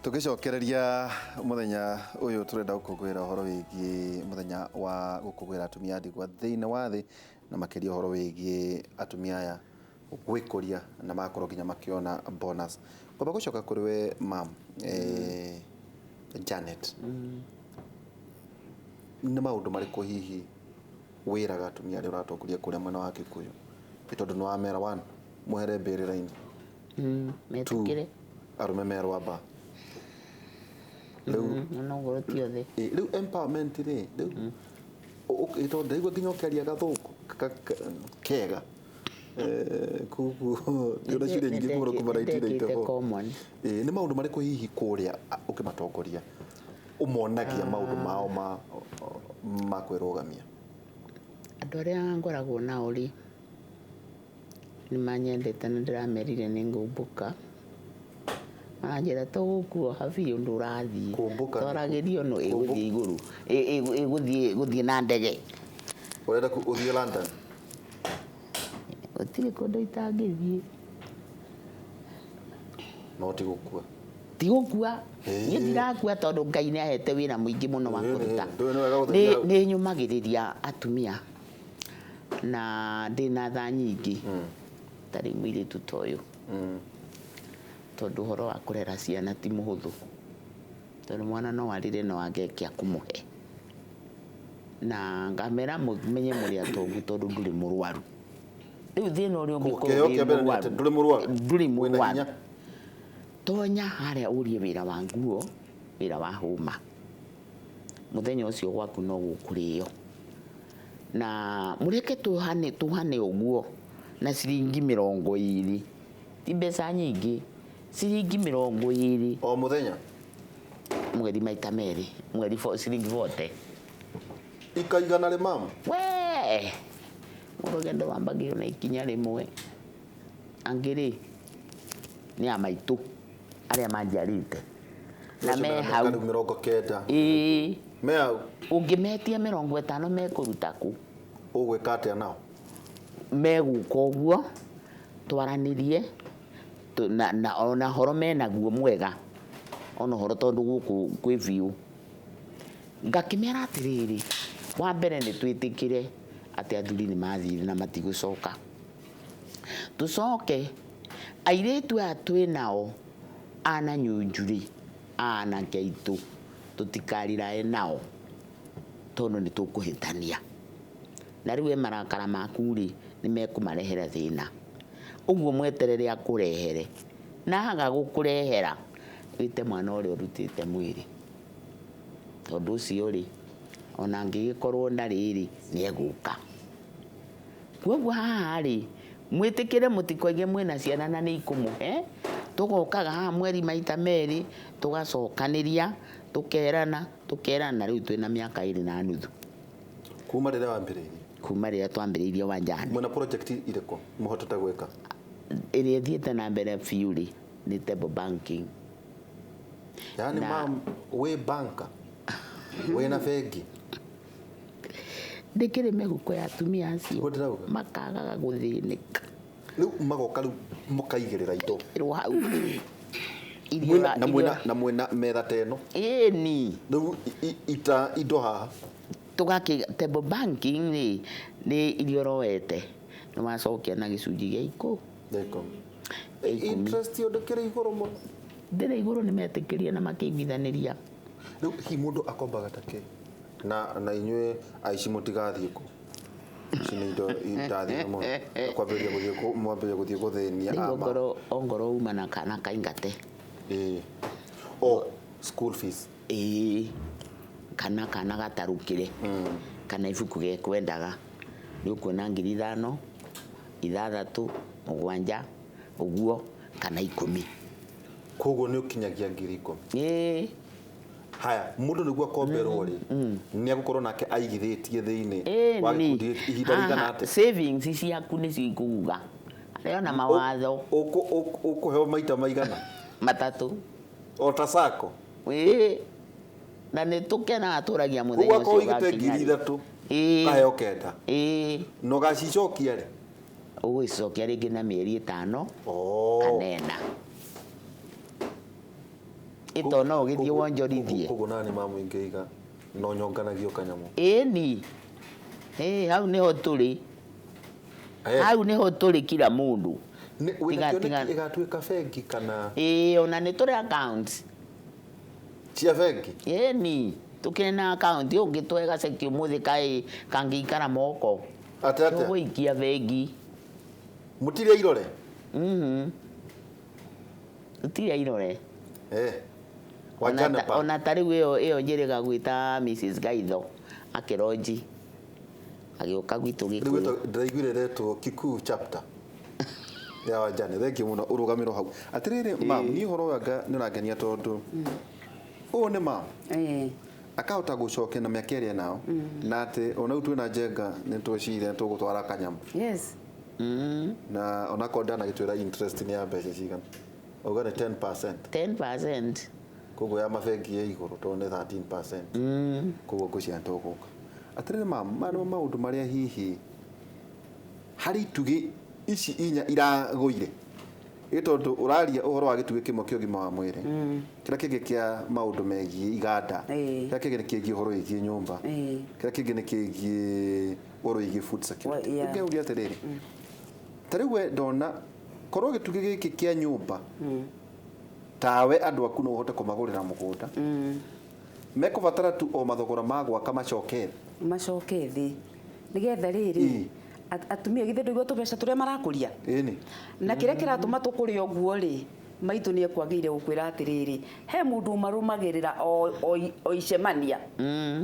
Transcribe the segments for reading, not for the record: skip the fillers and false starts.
Tũgĩcokereria mũthenya ũyũ, tũrenda gũkũngũĩra ũhoro wĩgiĩ mũthenya wa gũkũngũĩra atumia a ndigwa thĩinĩ wa thĩ, na makĩria ũhoro wĩgiĩ atumia aya gwĩkũria na magakorwo nginya makĩona bonus. Kwamba gũcoka kũrĩ we mam, Janet, nĩ maũndũ marĩkũ hihi wĩraga atumia arĩa ũratongoria kũrĩa mwena wa Kikuyu? Nĩ tondũ nĩ wamera, one, mwehere mbĩrĩra-inĩ. Two, Metĩkĩre. Arũme merwo amba rĩu. Ona ũguo ti othe. Rĩu empowerment rĩ, rĩu tondũ ndaigua nginya ũkĩaria gathũngũ kega. Koguo ndĩrona ciũria nyingĩ mũno kuma 1994. Common. Nĩ maũndũ marĩkũ hihi kũrĩa ũkĩmatongoria ũmonagia maũndũ mao ma kwĩrũgamia? Andũ arĩa ngoragwo nao rĩ, nĩ manyendete na ndĩramerire nĩ ngũmbũka. Maranjĩra tũgũkuoha biũ, ndũrathiĩ. Kũmbũka nĩ Twaragĩrio no ĩgũthiĩ igũrũ, ĩgũthiĩ na ndege. Ũrenda ũthiĩ London? Gũtirĩ kũndũ itangĩthiĩ. No ti gũkua? Ti gũkua. Niĩ ndirakua tondũ Ngai nĩ ahete wĩra mũingĩ mũno wa kũruta. Ndũĩ nĩ wega gũthiĩ Nĩ nĩ nyũmagĩrĩria atumia na ndĩna tha nyingĩ, ta rĩu mũirĩtu ta ũyũ, tondũ ũhoro wa kũrera ciana ti mũhũthũ, tondũ mwana no arĩre no age kĩa kũmũhe, na ngamera mũmenye mũrĩ atongu tondũ ndũrĩ mũrwaru. Rĩu thĩna ũrĩa ũngĩkorwo Kĩheo wĩ kĩa mbere nĩ atĩ mũrwaru, ndũrĩ mũrwaru. Ndũrĩ Wĩna mũrwaru. hinya. Tonya harĩa ũrie wĩra wa nguo, wĩra wa hũma, mũthenya ũcio gwaku no gũkũrĩo, na mũreke tuhane tuhane ũguo na ciringi 20, ti mbeca nyingĩ, ciringi 20. O mũthenya? Mweri maita merĩ, mweri ciringi 40. Ikaigana rĩ, mam? We rũgendo wambagĩrio na ikinya rĩmwe. Angĩ rĩ, nĩ a maitũ arĩa manjiarĩte na me hau. Rĩu 90. Ĩĩ. Me hau. Ũngĩmetia 50 mekũruta kũ? Ũgwĩka atĩa nao? Megũka ũguo twaranĩrie na ona horo menaguo mwega, ona ũhoro tondũ gũkũ kwĩ biũ. Ngakĩmera atĩrĩrĩ, wa mbere nĩ twĩtĩkĩre atĩ athuri nĩ mathire na matigũcoka. Tũcoke airĩtu aya twĩ nao ana nyunjurĩ, anake aitũ, tũtikarirae nao tondũ nĩ tũkũhĩtania, na rĩu we marakara maku rĩ, nĩ mekũmarehera thĩna. Ũguo mweterere akũrehere, na aga gũkũrehera, wĩte mwana ũrĩa ũrutĩte mwĩrĩ, tondũ ũcio rĩ, ona angĩgĩkorwo ndarĩ rĩ, nĩ egũka. Koguo haha rĩ, mwĩtĩkĩre, mũtikoige mwĩna ciana na nĩ ikũmũhe. Tũgokaga haha mweri maita merĩ, tũgacokanĩria, tũkerana tũkerana. Rĩu twĩna mĩaka 2.5. Kuma rĩrĩa wambĩrĩirie? Kuma rĩrĩa twambĩrĩirie Wanjani. Mwĩna project irĩkũ mũhotete gwĩka? Ĩrĩa ĩthiĩte na mbere biũ rĩ, nĩ table banking. Yani mam, wĩ banka, wĩna bengi? Ndĩkĩrĩ mĩhuko ya atumia acio. Nĩguo ndĩrauga. Makagaga gũthĩnĩka. Rĩu magoka, rĩu mũkaigĩrĩra indo? Ĩrwo hau. Irio Mwĩna, na mwĩna na mwĩna metha ta ĩno? Ĩni. Rĩu ita indo haha? Tũgakĩ table banking rĩ, nĩ iria ũroete nĩ wacokia na gĩcunjĩ gĩa ikũ Gĩa 10. Gĩa 10. Interest ĩyo ndĩkĩrĩ igũrũ mũno? Ndĩrĩ igũrũ, nĩ metĩkĩrie na makĩiguithanĩria. Rĩu hihi mũndũ akombaga ta kĩ? Na inyuĩ aici mũtigathiĩ kũ? Ici nĩ indo irathiĩ mũno kwambĩrĩria gũthiĩ mwambĩrĩria gũthiĩ gũthĩnia. Rĩu ama. ongorwo uma na kana kaingate. Ĩĩ, o school fees. Ĩĩ, kana gatarũkĩre, kana ibuku gekwendaga, nĩ ũkuona 5,000, 6, 7 ũguo, kana 10. Koguo nĩ ũkinyagia 10,000? Ĩĩ. Haya, mũndũ nĩguo akomberwo rĩ, nĩ agũkorwo nake aigithĩtie thĩinĩ wa Ĩni. gĩkundi gĩkĩ ihinda rĩigana atĩa? Savings ciaku nĩcio ikuuga harĩ ona mawatho. Ũkũheo maita maigana? Matatũ. O ta sacco? Ĩĩ, na nĩ tũkenaga tũragia mũthenya Koguo akorwo ũcio ũigĩte ũgakinya ngiri rĩ. 3, Ĩĩ. ũkaheo 9. Ĩĩ. Na ũgacicokia rĩ? Ũgũcicokia rĩngĩ na mĩeri 5 Oh. kana 4. Ĩto no ũgĩthiĩ wonjorithie. Koguo nani mamu ingĩiga no nyonganagio kanyamũ. Ĩni. Ĩ hau nĩho tũrĩ. Hau nĩho tũrĩ kila mũndũ. Wĩna kĩoneki ĩgatuĩka bengi kana? Ĩĩ ona nĩ tũrĩ account. Cia bengi? Ĩni. Tũkĩrĩ na account ũngĩtũhe gaceki ũmũthĩ kaĩ kangĩikara moko. Atĩa atĩa? Tũgũikia bengi. Mũtirĩ irore? Tũtirĩ irore. Wajane Bank. Ona ta rĩu ĩyo njĩrĩga gwĩta Mrs. Gaitho akĩronji. Agĩũka gwitũ Gĩkũyũ. Rĩu ndĩraiguire ĩretwo Kikuyu chapter ya Wajane. Thank you mũno ũrũgamĩro hau. Atĩrĩrĩ mam, niĩ ũhoro ũyũ anga nĩ ũrangenia tondũ ũyũ nĩ mam. Akahota gũcokia na mĩaka ĩrĩa enao na atĩ ona rĩu twĩna Njenga nĩ tweciria tũgũtwara kanyamũ. Yes. Na onakorwo ndanagĩtwĩra interest nĩ ya mbeca cigana. Auga nĩ 10%. 10%. Koguo ya mabengi ya igũrũ tondũ nĩ 13%. Koguo ngwĩciria nĩ tũgũka. Atĩrĩrĩ mam, maya nĩmo maũndũ marĩa hihi harĩ itugĩ ici inya iragũire. Ĩ tondũ ũraria ũhoro wa gĩtugĩ kĩmwe kĩa ũgima wa mwĩrĩ. Kĩrĩa kĩngĩ kĩa maũndũ megiĩ iganda. Kĩrĩa kĩngĩ nĩ kĩgiĩ ũhoro wĩgiĩ nyũmba. Kĩrĩa kĩngĩ nĩ kĩgiĩ ũhoro wĩgiĩ food security. Ũngĩũria atĩrĩrĩ, ta rĩu we ndona korwo gĩtugĩ gĩkĩ kĩa nyũmba tawe andũ aku no ũhote kũmagũrĩra mũgũnda. Mekũbatara tu o mathogora ma gwaka macoke thĩ. Macoke thĩ. Nĩgetha rĩrĩ, atumia githĩ ndũigua tũbeca tũrĩa marakũria? Ĩni. Na kĩrĩa kĩratũma tũkũre ũguo rĩ, maitũ nĩ ekwagĩire gũkwĩra atĩrĩrĩ, he mũndũ ũmarũmagĩrĩra o icemania.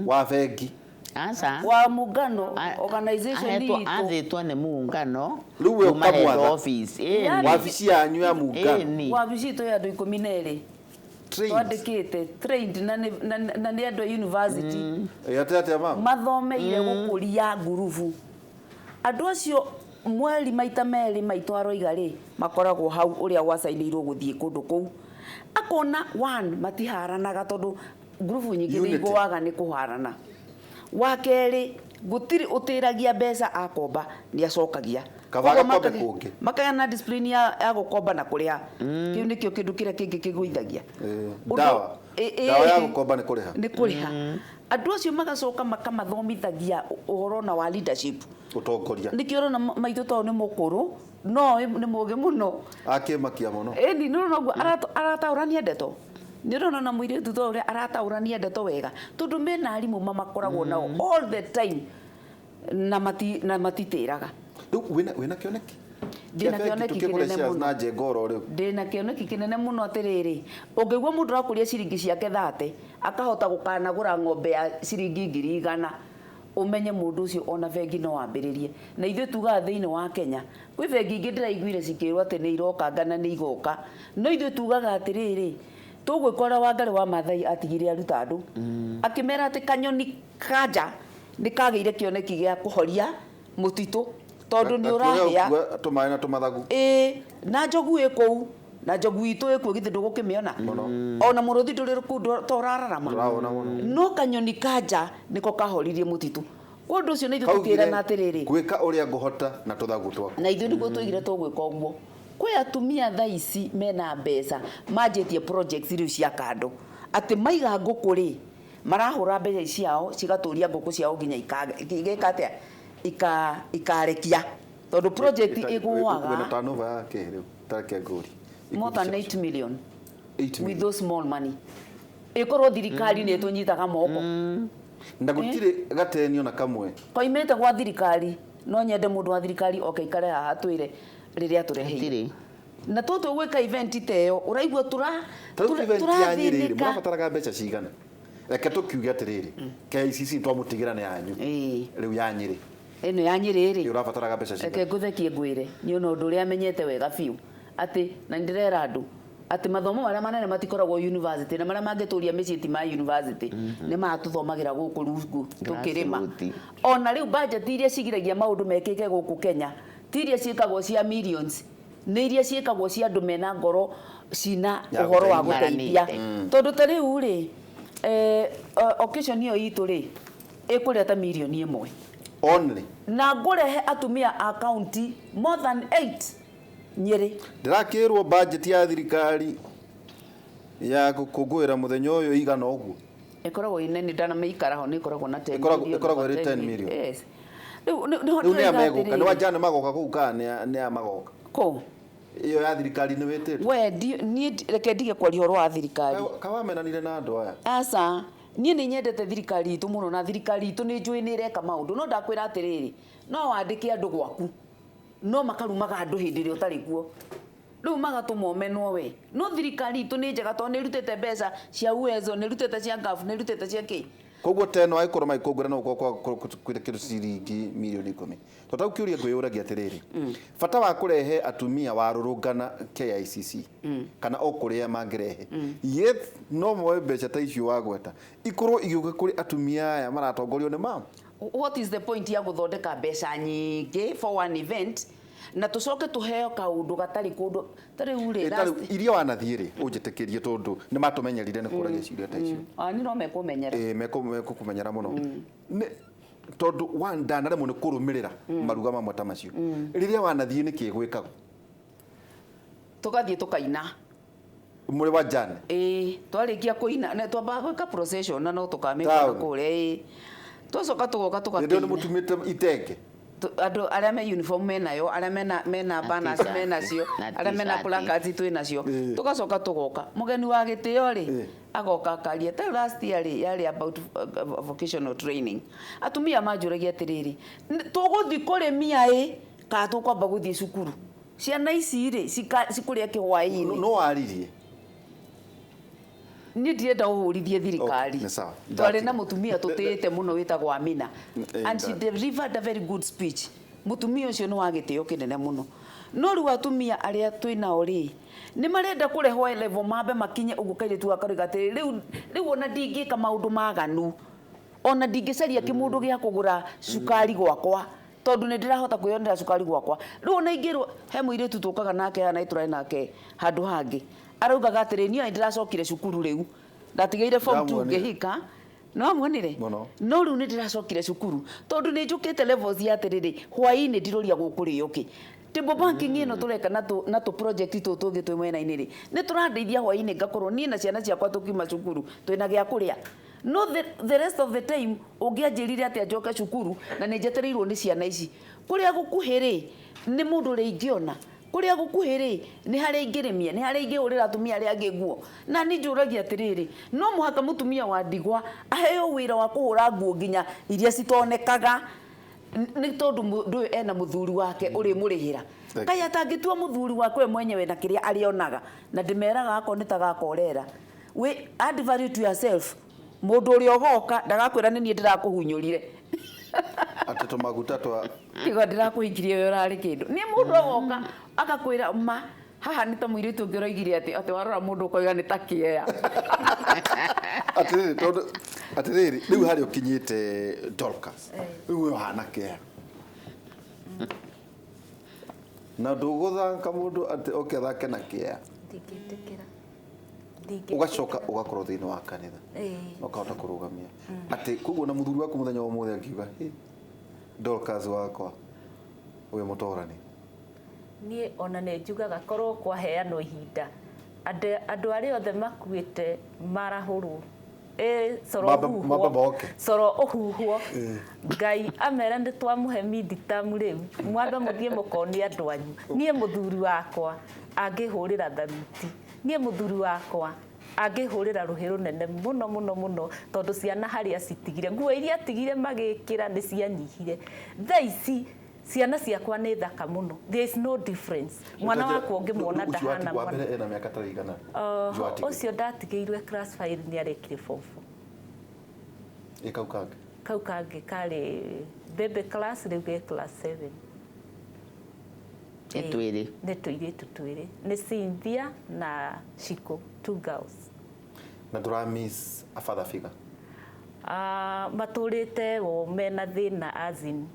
Wa bengi. Aca. Wa muungano, organization itũ. Athĩtwo nĩ muungano. Rĩu we Kuma head ũkamwatha. office. Ĩni. Yaani Wabici yanyu ya muungano. Ĩni. Wabici itũ ya andũ 12. Trained. Twandĩkĩte trained na nĩ andũ a university. Ĩ, atĩa atĩa mama? Mathomeire gũkũria ngurubu. Andũ acio mweri maita merĩ maitũ aroiga rĩ, makoragwo hau ũrĩa gwacainĩirwo gũthiĩ kũndũ kũu. Akona one matiharanaga tondũ ngurubu nyingĩ nĩ Unity. igũaga nĩ kũharana. Wa kerĩ, gũtirĩ ũtĩragia mbeca akomba nĩ acokagia. Kaba Koguo agakombe kũngĩ. makagĩa na discipline ya gũkomba na kũrĩha. Kĩu nĩkĩo kĩndũ kĩrĩa kĩngĩ kĩgũithagia. Ũndũ Ndawa. Ndawa ya gũkomba nĩ kũrĩha. Nĩ kũrĩha. Andũ acio magacoka makamathomithagia ũhoro na wa leadership. Ũtongoria. Nĩkĩo ũrona maitũ tondũ nĩ mũkũrũ, no nĩ mũũgĩ mũno. Akĩmakia mũno. Ĩni, nĩ ũrona ũguo arataũrania ndeto. Nĩ ũrona na mũirĩtu ta ũrĩa arataũrania ndeto wega. Tondũ mena arimũ mamakoragwo nao all the time na matitĩraga. Rĩu wĩna kĩoneki? Ndĩna Kĩa bengi kĩoneki tũkĩgũre kĩnene shares mũno. na Njenga oro rĩu. Ndĩna kĩoneki kĩnene mũno atĩrĩrĩ, ũngĩigua mũndũ arakũria ciringi ciake 30, akahota gũkanagũra ng'ombe ya ciringi ngiri igana, ũmenye mũndũ ũcio ona bengi no ambĩrĩrie. Na ithuĩ tugaga thĩinĩ wa Kenya, kwĩ bengi ingĩ ndĩraiguire cikĩrwo atĩ nĩ iroka ngana nĩ igoka. No ithuĩ tugaga atĩrĩrĩ, tũgwĩka ũrĩa Wangari wa Maathai atigire aruta andũ. Akĩmera atĩ kanyoni kanja nĩ kagĩire kĩoneki gĩa kũhoria mũtitũ tondũ nĩ ũrahĩa. Gakua tũmaĩ na tũmathagu. Ĩĩ, na njogu ĩ kũu, na njogu itũ ĩ kuo githĩ ndũgũkĩmĩona? Mũno. Ona mũrũthi ndũrĩ kũu to ũrararama. Ndũrawona mũno. No kanyoni kanja nĩko kahoririe mũtitũ. Kwa ũndũ ũcio nĩ ithuĩ Kaugire tũkĩrana atĩrĩrĩ. Gwĩka ũrĩa ngũhota na tũthagu twakwa. Na ithuĩ nĩguo tũigire tũgwĩka ũguo. Kwĩ atumia thaa ici mena mbeca manjĩtie projects rĩu cia kando. Atĩ maiga ngũkũ rĩ, marahũra mbeca ciao cigatũria ngũkũ ciao nginya igeka atĩa? Ikarekia. Tondũ project ĩgũaga. Wĩna turnover ya kĩ rĩu? Ta reke ngũrie. More than 8 million. 8 With million. those small money. Ĩkorwo thirikari nĩ ĩtũnyitaga moko. Na gũtirĩ gatenio na kamwe. Koimĩte gwa thirikari, no nyende mũndũ wa thirikari oke ikare haha atwĩre rĩrĩa atũreheire. Hatirĩ. Na tũtũ gwĩka event ta ĩyo, ũraigua Ta rĩu event ya Nyĩrĩ rĩ, tũrathĩnĩka. mũrabataraga mbeca cigana? Reke tũkiuge atĩrĩrĩ, KICC twamũtigĩra nĩ yanyu. Rĩu ya Nyĩrĩ. Ĩno ya Nyĩrĩ rĩ. Ĩ, ũrabataraga mbeca cigana? Reke ngũthekie ngwĩre, niĩ ona ũndũ ũrĩa menyete wega biũ, atĩ na nĩndĩrera andũ atĩ mathomo marĩa manene matikoragwo university na marĩa mangĩtũria mĩciĩ ti ma university, nĩ matũthomagĩra gũkũ rungu tũkĩrĩma. Grassroots. Ona rĩu budget iria cigiragia maũndũ mekĩke gũkũ Kenya, ti iria ciĩkagwo cia millions, nĩ iria ciĩkagwo cia andũ mena ngoro cina Ya ũhoro wa gũteithia. gũteithia. Maranĩte. Tondũ ta rĩu rĩ, occasion ĩyo itũ rĩ, ĩkũrĩa ta mirioni ĩmwe. Only. Na ngũrehe atumia a county more than 8 Nyĩrĩ. Ndĩrakĩrwo budget ya thirikari Ya gũkũngũĩra mũthenya ũyũ igana ũguo? Ĩkoragwo ĩ nene, ndanamĩikara ho, nĩ ĩkoragwo na 10 million. Ĩkoragwo over ĩrĩ 10 10 million. Yes. Rĩu nĩho Rĩu nĩ a ndĩroiga megũka? Nĩ atĩrĩrĩ. Wajane magoka kũu kana nĩ a magoka? Kũ? Ĩyo ya thirikari nĩ wĩtĩte? We niĩ reke ndige kwaria ũhoro wa thirikari. Kawamenanire na andũ aya. Aca, niĩ nĩ nyendete thirikari itũ mũno, na thirikari itũ nĩ njũĩ nĩ ĩreka maũndũ, no ndakwĩra atĩrĩrĩ, no wandĩke andũ gwaku no makarumaga andũ hĩndĩ ĩrĩa ũtarĩ kuo, rĩu magatũma ũmenwo we. No thirikari itũ nĩ njega tondũ nĩ ĩrutĩte mbeca cia Uwezo, nĩ ĩrutĩte cia ngabu, nĩ ĩrutĩte cia kĩ. Koguo teno angĩkorwo magĩkũngũĩra no gũkorwo kwĩ kĩndũ ciringi mirioni 10. Tondũ tau kĩũria ngwĩyũragia atĩrĩrĩ, bata wa kũrehe atumia warũrũngana KICC kana o kũrĩa mangĩrehe, yet no moe mbeca ta icio wagweta ikorwo igĩũka kũrĩ atumia aya maratongorio nĩ mao. What is the point ya gũthondeka mbeca nyingĩ for one event na tũcoke tũheo kaũndũ gatarĩ kũndũ ta rĩu rĩ? Ĩ, ta rĩu iria wanathiĩ rĩ, ũnjĩtĩkĩrie tondũ nĩ matũmenyerire nĩ kũragia ciũria ta icio. Ni no mekũmenyera. Ĩ, mekũkũmenyera mũno. Nĩ tondũ one ndanaremwo nĩ kũrũmĩrĩra maruga mamwe ta macio. Rĩrĩa wanathiĩ, nĩ kĩ gwĩkagwo? Tũgathiĩ tũkaina. Mũrĩ wa jane? Ĩĩ, twarĩkia kũina na twambaga gwĩka procession na no tũkamĩkora Taũni. kũrĩa. Ĩĩ, twacoka tũgoka Hĩndĩ ĩyo nĩ tũgakĩina. mũtumĩte itenge? Andũ arĩa me uniform menayo, arĩa mena banners T-shirt. menacio, Na arĩa mena t-shirt. placards twĩ nacio. Tũgacoka tũgoka, mũgeni wa gĩtĩo rĩ, agoka akaria. Ta last year rĩ, yarĩ about vocational training. Atumia manjũragia atĩrĩrĩ, "Tũgũthiĩ kũrĩmia ĩ kana tũkwamba gũthiĩ cukuru? Ciana ici rĩ, cikũrĩa kĩhwaĩ-inĩ?" No waririe? Niĩ ndirenda ũhũrithie thirikari. Okay, nĩ sawa. Twarĩ na Ndatiga. mũtumia tũtĩĩte mũno wĩtagwo Amina, and she delivered a very good speech. Mũtumia ũcio nĩ wa gĩtĩo kĩnene mũno, no rĩu atumia arĩa twĩ nao rĩ, nĩ marenda kũrehwo level mambe makinye ũguo. Kairĩtu gaka atĩrĩ, rĩu ona ndingĩka maũndũ maganu, ona ndingĩcaria kĩmũndũ gĩa kũgũra cukari gwakwa tondũ nĩ ndĩrahota kwĩyonera cukari gwakwa. Rĩu ona ingĩrwo he mũirĩtu tũkaga nake haha na tũrarĩ nake handũ hangĩ, araugaga atĩrĩ, niĩ ndĩracokire cukuru, rĩu ndatigĩire form 2 Ndamuonire. ngĩhika. No amuonire. Mũno. No rĩu nĩ ndĩracokire cukuru tondũ nĩ njũkĩte levels ya atĩrĩrĩ, hwaĩ-inĩ ndiroria gũkũrĩo kĩ. Table banking ĩno tũreka na tũ project tũtũ tũngĩ twĩ mwena-inĩ rĩ, nĩ tũrandeithia hwaĩ-inĩ ngakorwo niĩ na ciana ciakwa tũkiuma cukuru twĩna gĩa kũrĩa. No the rest of the time ũngĩanjĩrire atĩa njoke cukuru na nĩ njetereirwo nĩ ciana ici? Kũrĩa gũkuhĩ rĩ, nĩ mũndũ ũrĩa ingĩona kũrĩa gũkuhĩ rĩ, nĩ harĩa ingĩrĩmia, nĩ harĩa ingĩhũrĩra atumia arĩa angĩ nguo. Na nĩ njũragia atĩrĩrĩ, no mũhaka mũtumia wa ndigwa aheo wĩra wa kũhũra nguo nginya iria citonekaga nĩ tondũ mũndũ ũyũ ena mũthuri wake ũrĩmũrĩhĩra? Thank Kaĩ atangĩtua mũthuri wake we mwenyewe na kĩrĩa arĩonaga? Na ndĩmeraga akorwo nĩ ta gakorera, we add value to yourself. Mũndũ ũrĩa ũgoka ndagakwĩra nĩ niĩ ndĩrakũhunyũrire. Atĩ tũmaguta twa Tiga ndĩrakũhikirie we ũrarĩ kĩndũ. Nĩ mũndũ agoka agakwĩra ma haha nĩ ta mũirĩtu ũngĩ ũroigire atĩ warora mũndũ ũkoiga nĩ ta kĩea. Atĩrĩrĩ, tondũ atĩrĩrĩ, rĩu harĩa ũkinyĩte, Dorcas, rĩu we ũhana kĩa na ndũgũthaka mũndũ atĩ oke athake na kĩa. Ndingĩtĩkĩra. Ndingĩtĩkĩra. Ũgacoka ũgakorwo thĩinĩ wa kanitha na ũkahota kũrũgamia atĩ koguo na mũthuri waku mũthenya wa ũmũthĩ angiuga, "Hĩ, Dorcas wakwa ũyũ mũtorani." Niĩ ona nĩ njugaga korwo kwaheanwo ihinda, andũ arĩa othe makuĩte marahũrwo. Ĩ, coro ũhuhwo. Mambe moke. Coro ũhuhwo, Ngai amere nĩ twamũhe midterm, rĩu mwambe mũthiĩ mũkonie andũ anyu. Niĩ mũthuri wakwa angĩhũrĩra tharuti, niĩ mũthuri wakwa angĩhũrĩra rũhĩ rũnene mũno mũno mũno, tondũ ciana harĩa citigire, nguo iria atigire magĩkĩra nĩ cianyihire. Thaa ici ciana ciakwa nĩ thaka mũno, there is no difference. Mwana wakwa ũngĩmuona Ũcio ndahana watigwo wa mwana. mbere ena mĩaka ta ĩigana? Ũcio watigwo. Ũcio ndatigĩirwe class 5 nĩ arekire form 4. Ĩ, kau kangĩ? Kau kangĩ karĩ baby class, rĩu ge class 7. Nĩ twĩrĩ? Nĩ tũirĩtu twĩrĩ, nĩ Cynthia na Shiko, two girls. Na ndũra miss a father figure? Ah, matũrĩte o mena thĩna, as in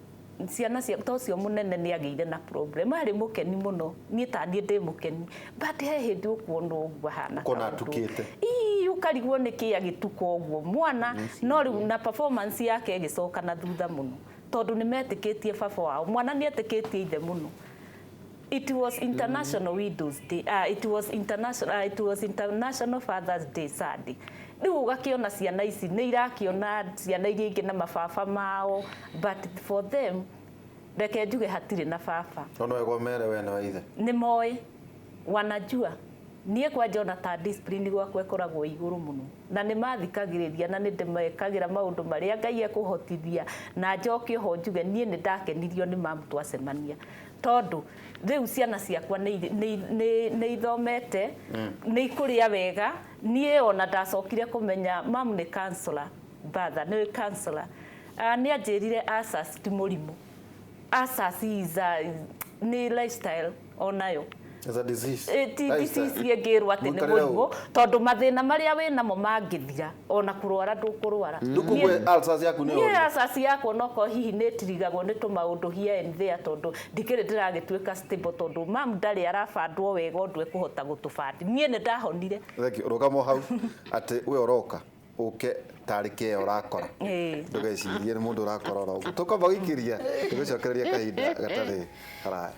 ciana cia ta ũcio mũnene nĩ agĩire na problem, arĩ mũkeni mũno, niĩ ta niĩ ndĩ mũkeni, but he hĩndĩ ũkuona ũguo ahana Ũkona kaũndũ. atukĩte. Ii, ũkarigwo nĩ kĩ agĩtuka ũguo mwana. No rĩu na performance yake ĩgĩcoka na thutha mũno tondũ nĩ metĩkĩtie baba wao, mwana nĩ etĩkĩtie ithe mũno. It was International Widows Day. It was International Fathers Day Sunday. Rĩu ũgakĩona ciana ici nĩ irakĩona ciana iria ingĩ na mababa mao, but for them, reke njuge, hatirĩ na baba. No wegwo mere we nĩ wa ithe. Nĩ moĩ, wanajua. Niĩ kwanja ona ta discipline gwakwa ĩkoragwo igũrũ mũno, na nĩ mathikagĩrĩria na nĩ ndĩmekagĩra maũndũ marĩa Ngai ekũhotithia. Na njoke oho njuge niĩ nĩ ndakenirio nĩ mamu twacemania, tondũ rĩu ciana ciakwa nĩ ithomete, nĩ ikũrĩa wega. Niĩ ona ndacokire kũmenya mamu nĩ counselor, brother nĩ counselor. Nĩ anjĩrire ulcers ti mũrimũ, ulcers is a, nĩ lifestyle onayo. It's a disease. Ti Lifestyle. disease ĩngĩrwo atĩ nĩ Mũikarĩre mũrimũ, tondũ mathĩna marĩa wĩ namo mangĩthira, ona kũrwara ndũkũrwara. Rĩu koguo ulcers yaku nĩ Niĩ ũru. ulcers yakwa noko hihi nĩ tirigagwo nĩ tũmaũndũ here and there, tondũ ndikĩrĩ ndĩragĩtuĩka stable, tondũ mam ndarĩ arabandwo wega ũndũ ekũhota gũtũbandi. Niĩ nĩ ndahonire. Thank you. Rũgamo hau atĩ we ũroka ũke tarĩ kĩeo ũrakora. Ndũgecirie nĩ mũndũ ũrakora oro ũguo. Tũkwamba gũikĩria tũgũcokereria kahinda gatarĩ haraya.